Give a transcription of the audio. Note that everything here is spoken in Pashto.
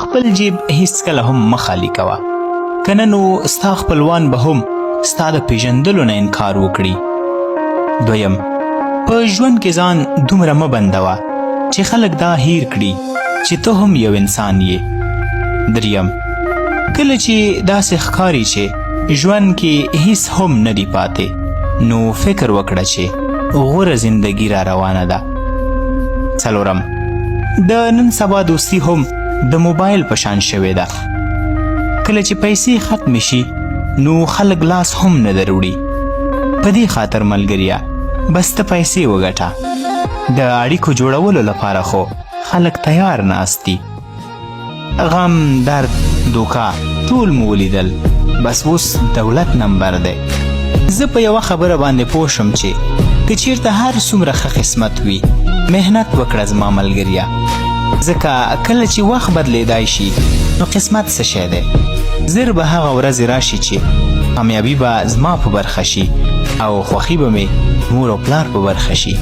خپل جیب هیڅکله هم مه خالي کوه، که نه نو ستا خپلوان به هم ستا د پیژندلو نه انکار وکړي. دویم، په ژوند کې ځان دومره مه بندوه چې خلک دا هیر کړي چې ته هم یو انسان یې. دریم، کله چې داسې ښکاري چې ژوند کې هیڅ هم نه دي پاتې، نو فکر وکړه چې غوره زندگی را روانه ده. څلورم، د نن سبا دوستي هم د موبایل په شان شوې ده. کله چې پیسې ختمې شي نو خلک لاس هم نه دروړي. په دې خاطر ملګریا، بس ته پیسې وګټه، د اړیکو جوړولو لپاره خو خلک تیار ناست دي. غم، درد، دوکه ټول مو ولیدل، بس اوس دولت نمبر دی. زه په یوه خبره باندې پوه شوم چې که چیرته هر څومره ښه قسمت وي، محنت وکړه زما ملګریا، ځکه کله چې وخت بدلیدای شي نو قسمت څه شی دی. زر به هغه ورځې راشي چې کامیابي به زما په برخه شي او خوښي به مې مور او پلار په برخه شي.